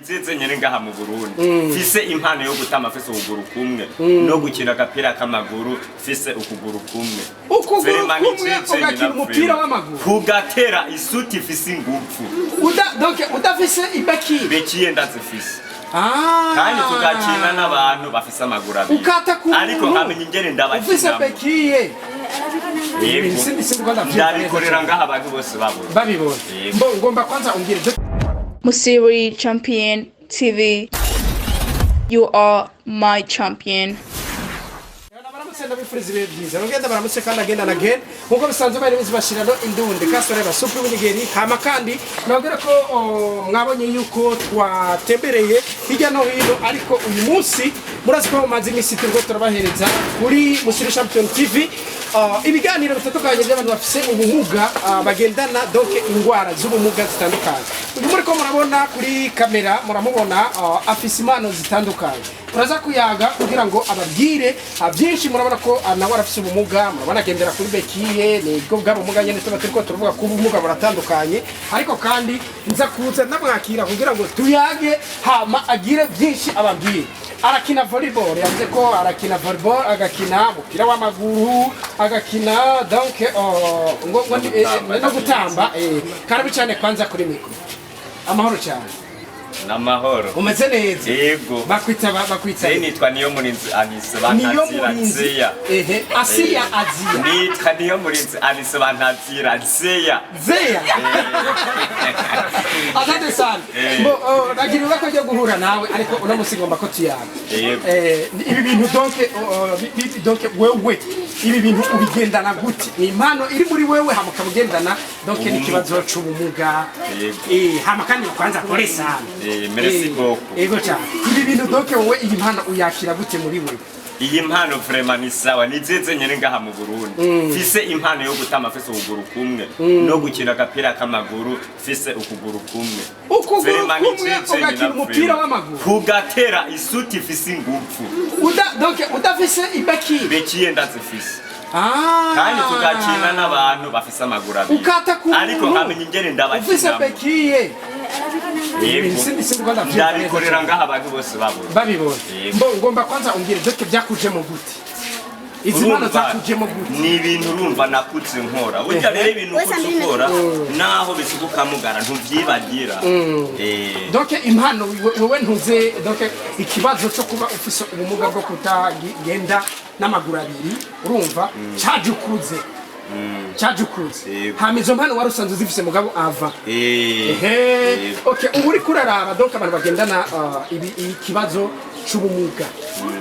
Nizeze nyene ngaha mu Burundi mfise impano yo gutama, mfise ukuguru kumwe, no gukina agapira k'amaguru mfise ukuguru kumwe. Ukuguru Vraiment kumwe nizeze ugakina nyina umupira vraiment. w'amaguru. Kugatera isuti ifise ingufu. Donc udafise ibéquilles? Béquilles ndazifise. Ah. Kandi tugakina n'abantu bafise amaguru abiri. Ukata ku Ariko nkamenya ingene ufise ndabakinamo. Béquilles. Yego. Sindi ko ndavyumva neza Ndabikorera cyane. ngaha abantu bose babona. Babibona. Yego. Mbo ngomba kwanza umbwire Musiri Champion TV. You are my champion. Baramutse, ndabifuriza ibihe byiza, rugenda baramutse kandi agenda na again nkuko bisanzwe bari bizi bashirano indunde kasore basupu w'inigeri. Hama kandi nababwira ko mwabonye yuko twatembereye hirya no hino, ariko uyu munsi murazi ko mumaze iminsi turiko turabahereza kuri Musiri Champion TV ibiganiro bitandukanye by'abantu bafise ubumuga, bagendana donc ingwara z'ubumuga zitandukanye. Uyu muri ko murabona kuri kamera, muramubona, afise impano zitandukanye. Turaza kuyaga kugira ngo ababwire byinshi. Murabona ko nawe arafise ubumuga, murabona agendera kuri béquilles. Nibwo bwa bumuga nyene tuba turiko turavuga ko ubumuga buratandukanye, ariko kandi nza kuza ndamwakira kugira ngo tuyage, hama agire byinshi ababwire. Arakina volleyball, yavuze ko arakina volleyball, agakina umupira w'amaguru, agakina donc ngo no gutamba. Karabi cyane. Kwanza kuri micro, amahoro cyane. N'amahoro. Umeze neza? Yego. Bakwita Je nitwa Niyo Murinzi Anise, Niyo bantazira Murinzi Zeya. Ehe, Asiya, Aziya. Nitwa Niyo Murinzi Anise, bantazira Zeya. Zeya, asante sana. Eh. Bo nagira ubako ryo guhura nawe, ariko uno musi ngomba ko tuyaga. Yego. Ibi bintu donc donc wewe ibi bintu ubigendana gute? Ni impano iri muri wewe, hama ukabugendana donc Ubumuga. n'ikibazo c'ubumuga. Yego. Hama kandi kwanza pole sana. Merci beaucoup. Yego cyane. Ibi bintu donc wowe iyi mpano uyakira gute muri wewe? Iyi mpano vraiment ni sawa, nizeze nyene ngaha mu Burundi mfise impano yo gutama, mfise ukuguru kumwe, no gukina agapira k'amaguru mfise ukuguru kumwe. Ukuguru Vraiment kumwe nizeze ugakina nyina umupira vraiment. w'amaguru. Kugatera isuti ifise ingufu. Donc udafise ibéquilles? Béquilles ndazifise. Ah. Kandi tugakina n'abantu bafise amaguru abiri. Ukata ku Ariko nkamenya ingene ufise ndabakinamo. Béquilles. Yego. Sindi ko ndavyumva neza Ndabikorera cyane. ngaha abantu bose babona. Babibona. Yego. Mbo ngomba kwanza umbwire, donc byakujemo gute? Izi mpano Urumva, zakujemo gute? Ni ibintu urumva nakuze nkora. Burya rero ibintu ukuze ukora, naho bisuka ukamugara, ntuvyibagira. Donc impano wewe ntuze, donc ikibazo cyo kuba ufise ubumuga bwo kutagenda n'amaguru abiri, urumva caje ukuze, caje ukuze. Yego. Hama izo mpano wari usanzwe uzifise mugabo ava Ehe. Yego. Okay, ubu uriko uraraba donc abantu bagendana ibi ikibazo c'ubumuga,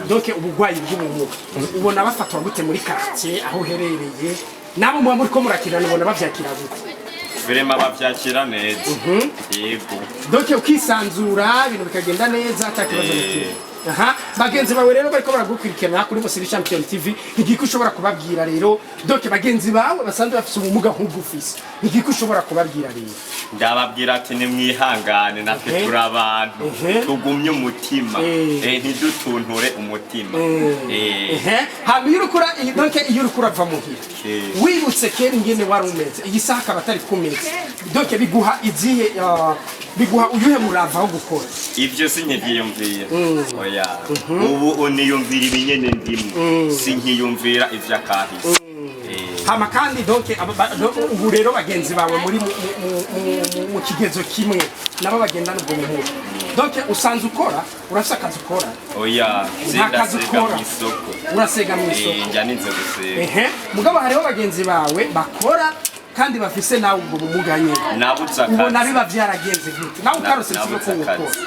donc ubugwayi bw'ubumuga, ubona bafatwa gute muri quartier aho uherereye? Nabo muba muriko murakirana, ubona bavyakira gute? Vraiment bavyakira neza, yego. Donc ukisanzura, ibintu bikagenda neza, ata kibazo na kimwe. Aha bagenzi bawe rero bariko baragukurikirana kuri Musiri Champion TV, igiki ushobora kubabwira rero? Donc bagenzi bawe basanzwe bafise ubumuga nk'ubwo ufise, igiki ushobora kubabwira rero? Ndababwira ati nimwihangane, natwe turi abantu, tugumye umutima, ntidutunture umutima. Ehe, hama iyo uriko donc iyo uriko urava muhira, wibutse kera ingene wari umeze, iyi saha akaba atari kumeze, donc biguha izihe, biguha uyuhe murava wo gukora? Ivyo sinkivyiyumvira, oya. Ubu uniyumvira ibinyene ndimwo, sinkiyumvira ivy'akahise. Hama kandi donc ubu rero bagenzi bawe muri mu kigezo kimwe nabo bagendana ubwo bumuga, donc usanze ukora, urafise akazi ukora? Oya. Nta kazi Sindasega. ukora? Mw'isoko. Urasega mu isoko? Njya ninze gusenga. Ehe, mugabo hariho bagenzi bawe bakora kandi bafise nawe ubwo bumuga nyene. Nabuze Ubona akazi. biba vyaragenze gute nawe ukarose Nabuze ikigo ko wokora? akazi.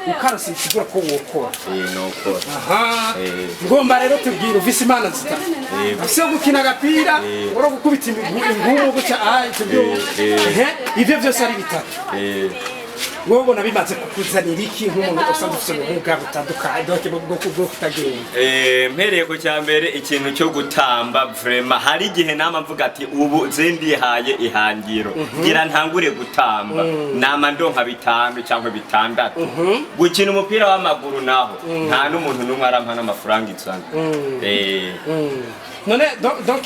Ukarose ikigo ko wokora? Nokora. Aha. Eh. Ngomba rero tubwire, ufise impano zitatu. Yego. Ufise gukina agapira, uro gukubita ingumu guca, ivyo Ehe, ivyo vyose ari bitatu. Wowe ubona bimaze kukuzanira iki nk'umuntu usanzwe ufise ubumuga butandukanye, donc bwo kutagenda? Mpereye ku cya mbere, ikintu cyo gutamba, vraiment hari igihe nama mvuga ati ubu je ndihaye ihangiro, ngira ntangure gutamba, nama ndonka bitanu cyangwa bitandatu. Gukina umupira w'amaguru naho nta n'umuntu n'umwe arampa n'amafaranga 100. None donc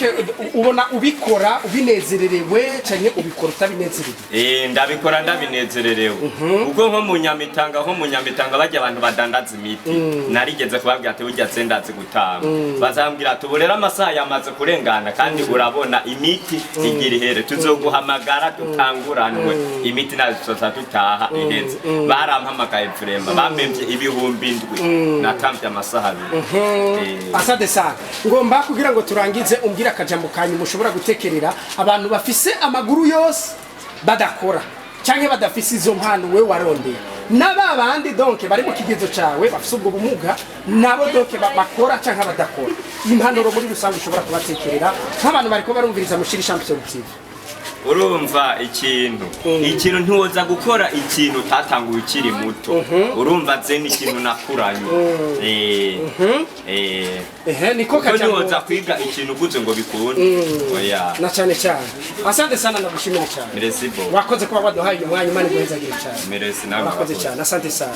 ubona ubikora ubinezererewe canke ubikora utabinezerewe? Ndabikora ndabinezererewe. Ubwo nko mu Nyamitanga bajya abantu badandaza imiti, narigeze kubabwira ati burya se ndazi gutamba. Bazambwira ati ubu rero amasaha yamaze kurengana, kandi urabona imiti igira ihere, tuzoguhamagara dutanguranwe imiti, nazo tuzoza dutaha iheze. Barampamagaye, vraiment bampemvye 7000, natambye amasaha 2. Asante sana. Ngomba kugira ngo turangize, umbwire akajambo kanyu mushobora gutekerera abantu bafise amaguru yose badakora canke badafise izo mpano we warondeye, n'aba bandi donc bari mu kigezo cawe bafise ubwo bumuga nabo, donc bakora canke badakora, impanuro muri rusange ushobora kubatekerera nk'abantu bariko barumviriza Mushiri Champion TV. Urumva, ikintu ntiwoza gukora ikintu utatanguye ukiri muto. Urumva, zene ikintu nakuranye. Ehe, niko Kuko kajambo. ntiwoza kwiga ikintu uguze ngo bikunde, oya. Na cyane cyane, asante sana, ndagushimira cyane. Merci beaucoup. Wakoze kuba waduhaye uyu mwanya, Imana iguhezagire cyane. Merci nawe. Urakoze Murakoze. cyane, asante sana.